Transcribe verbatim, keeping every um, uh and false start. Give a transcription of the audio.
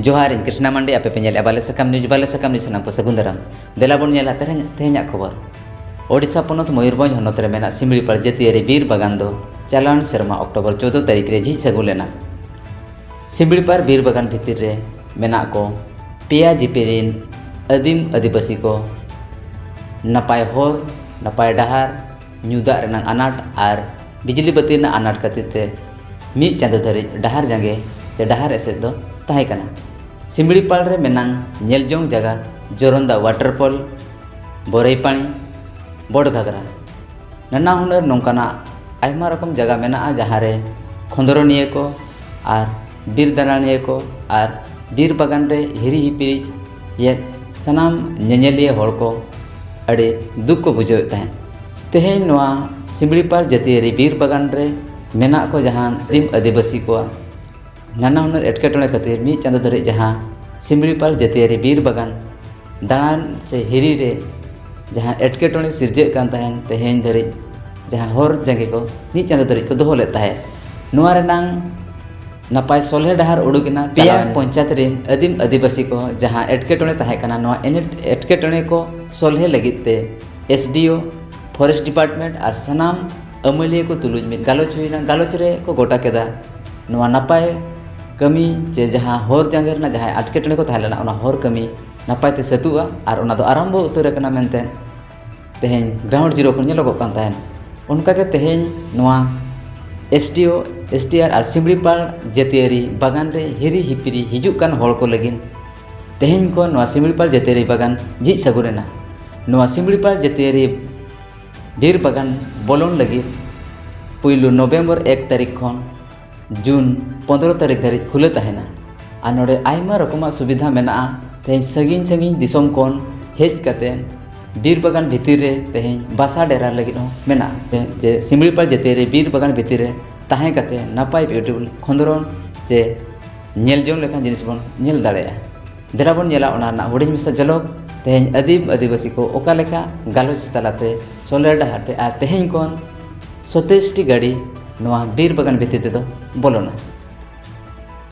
ᱡᱚᱦᱟᱨ, ᱤᱧ ᱠᱨᱤᱥᱱᱟ ᱢᱟᱱᱰᱤ, ᱟᱯᱮ ᱯᱮ ᱧᱮᱞᱮᱫᱼᱟ ᱵᱟᱞᱮ ᱥᱟᱠᱟᱢ ᱱᱤᱭᱩᱡᱽ᱾ ᱵᱟᱞᱮ ᱥᱟᱠᱟᱢ ᱱᱤᱭᱩᱡᱽ ᱥᱟᱱᱟᱢ ᱠᱚ ᱥᱟᱹᱜᱩᱱ ᱫᱟᱨᱟᱢ᱾ ᱫᱮᱞᱟ ᱵᱚᱱ ᱧᱮᱞᱟ ᱛᱮᱦᱮᱧ, ᱛᱮᱦᱮᱧᱟᱜ ᱠᱷᱚᱵᱚᱨ᱾ ᱳᱰᱤᱥᱟ ᱯᱚᱱᱚᱛ ᱢᱚᱭᱩᱨᱵᱷᱚᱸᱡᱽ ᱦᱚᱱᱚᱛ ᱨᱮ ᱢᱮᱱᱟᱜ ᱥᱤᱢᱲᱤᱯᱟᱲ ᱡᱟᱹᱛᱤᱭᱟᱹᱨᱤ ᱵᱤᱨ ᱵᱟᱜᱟᱱ ᱫᱚ ᱪᱟᱞᱟᱣᱮᱱ ᱥᱮᱨᱢᱟ ᱚᱠᱴᱳᱵᱚᱨ ᱪᱳᱫᱽᱫᱳ ᱛᱟᱹᱨᱤᱠᱷ ᱨᱮ ᱡᱷᱤᱡ ᱥᱟᱹᱜᱩᱱ ᱞᱮᱱᱟ᱾ ᱥᱤᱢᱲᱤᱯᱟᱲ ᱵᱤᱨ ᱵᱟᱜᱟᱱ ᱵᱷᱤᱛᱤᱨ ᱨᱮ ᱢᱮᱱᱟᱜ ᱠᱚ ᱯᱮᱭᱟ ᱡᱤᱯᱤ ᱨᱤᱱ ᱟᱹᱫᱤᱢ ᱟᱹᱫᱤᱵᱟᱹᱥᱤ ᱠᱚ ᱱᱟᱯᱟᱭ ᱦᱚᱨ, ᱱᱟᱯᱟᱭ ᱰᱟᱦᱟᱨ, ᱧᱩ ᱫᱟᱜ ᱨᱮᱱᱟᱜ ᱟᱱᱟᱴ ᱟᱨ ᱵᱤᱡᱽᱞᱤ ᱵᱟᱹᱛᱤ ᱨᱮᱱᱟᱜ ᱟᱱᱟᱴ ᱠᱷᱟᱹᱛᱤᱨ ᱛᱮ ᱢᱤᱫ ᱪᱟᱸᱫᱚ ᱫᱷᱟᱹᱨᱤᱡ ᱰᱟᱦᱟᱨ ᱡᱟᱸᱜᱮ ᱪᱮ ᱰᱟᱦᱟᱨ ᱮᱥᱮᱫ ᱫᱚ ᱛᱟᱦᱮᱸ ᱠᱟᱱᱟ᱾ ᱥᱤᱢᱲᱤᱯᱟᱲ ᱨᱮ ᱢᱮᱱᱟᱜ ᱧᱮᱞ ᱡᱚᱝ ᱡᱟᱭᱜᱟ ᱡᱚᱨᱚᱱᱫᱟ waterfall, ᱵᱚᱨᱮᱭᱯᱟᱲᱤ, ᱵᱚᱰ ᱜᱷᱟᱜᱽᱨᱟ, ᱱᱟᱱᱟ ᱦᱩᱱᱟᱹᱨ ᱱᱚᱝᱠᱟᱱᱟᱜ ᱟᱭᱢᱟ ᱨᱚᱠᱚᱢ ᱡᱟᱭᱜᱟ ᱢᱮᱱᱟᱜᱼᱟ, ᱡᱟᱦᱟᱸ ᱨᱮ ᱠᱷᱚᱸᱫᱽᱨᱚᱱᱤᱭᱟᱹ ᱠᱚ ᱟᱨ ᱵᱤᱨ ᱫᱟᱬᱟᱱᱤᱭᱟᱹ ᱠᱚ ᱟᱨ ᱵᱤᱨ ᱵᱟᱜᱟᱱ ᱨᱮ ᱦᱤᱨᱤ ᱦᱤᱯᱤᱨᱤ ᱭᱮᱫ ᱥᱟᱱᱟᱢ ᱧᱮᱧᱮᱞᱤᱭᱟᱹ ᱦᱚᱲ ᱠᱚ ᱟᱹᱰᱤ ᱫᱩᱠ ᱠᱚ ᱵᱩᱡᱷᱟᱹᱣᱮᱫ ᱛᱟᱦᱮᱸᱫ᱾ ᱛᱮᱦᱮᱧ ᱱᱚᱣᱟ ᱥᱤᱢᱲᱤᱯᱟᱲ ᱡᱟᱹᱛᱤᱭᱟᱹᱨᱤ ᱵᱤᱨ ᱵᱟᱜᱟᱱ ᱨᱮ ᱢᱮᱱᱟᱜ ᱠᱚ ᱡᱟᱦᱟᱸ ᱟᱹᱫᱤᱢ ᱟᱹᱫᱤᱵᱟᱹᱥᱤ ᱠᱚᱣᱟᱜ ᱱᱟᱱᱟ ᱦᱩᱱᱟᱹᱨ ᱮᱴᱠᱮᱴᱚᱬᱮ ᱠᱷᱟᱹᱛᱤᱨ ᱢᱤᱫ ᱪᱟᱸᱫᱚ ᱫᱷᱟᱹᱨᱤᱡ ᱡᱟᱦᱟᱸ ᱥᱤᱢᱲᱤᱯᱟᱲ ᱡᱟᱹᱛᱤᱭᱟᱹᱨᱤ ᱵᱤᱨ ᱵᱟᱜᱟᱱ ᱫᱟᱬᱟᱱ ᱥᱮ ᱦᱤᱨᱤ ᱨᱮ ᱡᱟᱦᱟᱸ ᱮᱴᱠᱮᱴᱚᱬᱮ ᱥᱤᱨᱡᱟᱹᱜ ᱠᱟᱱ ᱛᱟᱦᱮᱸᱱ, ᱛᱮᱦᱮᱧ ᱫᱷᱟᱹᱨᱤᱡ ᱡᱟᱦᱟᱸ ᱦᱚᱨ ᱡᱟᱸᱜᱮ ᱠᱚ ᱢᱤᱫ ᱪᱟᱸᱫᱚ ᱫᱷᱟᱹᱨᱤᱡ ᱠᱚ ᱫᱚᱦᱚ ᱞᱮᱫ ᱛᱟᱦᱮᱸᱫ᱾ ᱱᱚᱣᱟ ᱨᱮᱱᱟᱝ ᱱᱟᱯᱟᱭ ᱥᱚᱞᱦᱮ ᱰᱟᱦᱟᱨ ᱩᱰᱩᱠ ᱮᱱᱟ᱾ ᱯᱮᱭᱟ ᱪᱟᱞᱟᱣᱮᱱ ᱯᱚᱧᱪᱟᱭᱮᱛ ᱨᱤᱱ ᱟᱹᱫᱤᱢ ᱟᱹᱫᱤᱵᱟᱹᱥᱤ ᱠᱚ ᱡᱟᱦᱟᱸ ᱮᱴᱠᱮᱴᱚᱬᱮ ᱛᱟᱦᱮᱸ ᱠᱟᱱᱟ, ᱱᱚᱣᱟ ᱮᱱᱮᱴ-, ᱮᱴᱠᱮᱴᱚᱬᱮ ᱠᱚ ᱥᱚᱞᱦᱮ ᱞᱟᱹᱜᱤᱫ ᱛᱮ S D O, forest department ᱟᱨ ᱥᱟᱱᱟᱢ ᱟᱹᱢᱟᱹᱞᱤᱭᱟᱹ ᱠᱚ ᱛᱩᱞᱩᱡ ᱢᱤᱫ ᱜᱟᱞᱚᱪ ᱦᱩᱭᱱᱟ᱾ ᱜᱟᱞᱚᱪ ᱨᱮ ᱠᱚ ᱜᱚᱴᱟ ᱠᱮᱫᱟ ᱱᱚᱣᱟ ᱱᱟᱯᱟᱭ ᱠᱟᱹᱢᱤ ᱪᱮ ᱡᱟᱦᱟᱸ ᱦᱚᱨ ᱡᱟᱸᱜᱮ ᱨᱮᱱᱟᱜ ᱡᱟᱦᱟᱸ ᱮᱴᱠᱮᱴᱚᱬᱮ ᱠᱚ ᱛᱟᱦᱮᱸ ᱞᱮᱱᱟ, ᱚᱱᱟ ᱦᱚᱨ ᱠᱟᱹᱢᱤ ᱱᱟᱯᱟᱭ ᱛᱮ ᱥᱟᱹᱛᱩᱜᱼᱟ ᱟᱨ ᱚᱱᱟ ᱫᱚ ᱟᱨᱟᱢᱵᱚ ᱩᱛᱟᱹᱨ ᱟᱠᱟᱱᱟ ᱢᱮᱱᱛᱮ ᱛᱮᱦᱮᱧ ground zero ᱠᱷᱚᱱ ᱧᱮᱞᱚᱜᱚᱜ ᱠᱟᱱ ᱛᱟᱦᱮᱸᱫ᱾ ᱚᱱᱠᱟᱜᱮ ᱛᱮᱦᱮᱧ ᱱᱚᱣᱟ S D O, S D R ᱟᱨ ᱥᱤᱢᱲᱤᱯᱟᱲ ᱡᱟᱹᱛᱤᱭᱟᱹᱨᱤ ᱵᱟᱜᱟᱱ ᱨᱮ ᱦᱤᱨᱤ ᱦᱤᱯᱤᱨᱤ ᱦᱤᱡᱩᱜ ᱠᱟᱱ ᱦᱚᱲ ᱠᱚ ᱞᱟᱹᱜᱤᱫ ᱛᱮᱦᱮᱧ ᱠᱷᱚᱱ ᱱᱚᱣᱟ ᱥᱤᱢᱲᱤᱯᱟᱲ ᱡᱟᱹᱛᱤᱭᱟᱹᱨᱤ ᱵᱟᱜᱟᱱ ᱡᱷᱤᱡ ᱥᱟᱹᱜᱩᱱ ᱮᱱᱟ᱾ ᱱᱚᱣᱟ ᱥᱤᱢᱲᱤᱯᱟᱲ ᱡᱟᱹᱛᱤᱭᱟᱹᱨᱤ ᱵᱤᱨ ᱵᱟᱜᱟᱱ ᱵᱚᱞᱚᱱ ᱞᱟᱹᱜᱤᱫ ᱯᱩᱭᱞᱩ ᱱᱚᱵᱷᱮᱢᱵᱚᱨ ᱮᱠ ᱛᱟᱹᱨᱤᱠᱷ ᱠᱷᱚᱱ ᱡᱩᱱ ᱯᱚᱱᱫᱽᱨᱚ ᱛᱟᱹᱨᱤᱠᱷ ᱫᱷᱟᱹᱨᱤᱡ ᱠᱷᱩᱞᱟᱹ ᱛᱟᱦᱮᱱᱟ᱾ ᱟᱨ ᱱᱚᱰᱮ ᱟᱭᱢᱟ ᱨᱚᱠᱚᱢᱟᱜ ᱥᱩᱵᱤᱫᱷᱟ ᱢᱮᱱᱟᱜᱼᱟ᱾ ᱛᱮᱦᱮᱧ ᱥᱟᱺᱜᱤᱧ ᱥᱟᱺᱜᱤᱧ ᱫᱤᱥᱚᱢ ᱠᱷᱚᱱ ᱦᱮᱡ ᱠᱟᱛᱮ ᱵᱤᱨ ᱵᱟᱜᱟᱱ ᱵᱷᱤᱛᱤᱨ ᱨᱮ ᱛᱮᱦᱮᱧ ᱵᱟᱥᱟ ᱰᱮᱨᱟ ᱞᱟᱹᱜᱤᱫ ᱦᱚᱸ ᱢᱮᱱᱟᱜᱼᱟ᱾ ᱡᱮ ᱥᱤᱢᱲᱤᱯᱟᱲ ᱡᱟᱹᱛᱤᱭᱟᱹᱨᱤ ᱵᱤᱨ ᱵᱟᱜᱟᱱ ᱵᱷᱤᱛᱤᱨ ᱨᱮ ᱛᱟᱦᱮᱸ ᱠᱟᱛᱮ ᱱᱟᱯᱟᱭ beautiful ᱠᱷᱚᱸᱫᱽᱨᱚᱱ ᱪᱮ ᱧᱮᱞ ᱡᱚᱝ ᱞᱮᱠᱟᱱ ᱡᱤᱱᱤᱥ ᱵᱚᱱ ᱧᱮᱞ ᱫᱟᱲᱮᱭᱟᱜᱼᱟ᱾ ᱫᱮᱞᱟ ᱵᱚᱱ ᱧᱮᱞᱟ ᱚᱱᱟ ᱨᱮᱱᱟᱜ ᱦᱩᱰᱤᱧ ᱢᱮᱥᱟ ᱡᱷᱚᱞᱚᱠ, ᱛᱮᱦᱮᱧ ᱟᱹᱫᱤᱢ ᱟᱹᱫᱤᱵᱟᱹᱥᱤ ᱠᱚ ᱚᱠᱟ ᱞᱮᱠᱟ ᱜᱟᱞᱚᱪ ᱛᱟᱞᱟᱛᱮ ᱥᱚᱞᱦᱮ ᱰᱟᱦᱟᱨ ᱛᱮ ᱟᱨ ᱛᱮᱦᱮᱧ ᱠᱷᱚᱱ ᱥᱚᱛᱮᱭᱤᱥ ᱴᱤ ᱜᱟᱹᱰᱤ ᱱᱚᱣᱟ ᱵᱤᱨ ᱵᱟᱜᱟᱱ ᱵᱷᱤᱛᱤᱨ ᱛᱮᱫᱚ ᱵᱚᱞᱚᱱᱟ᱾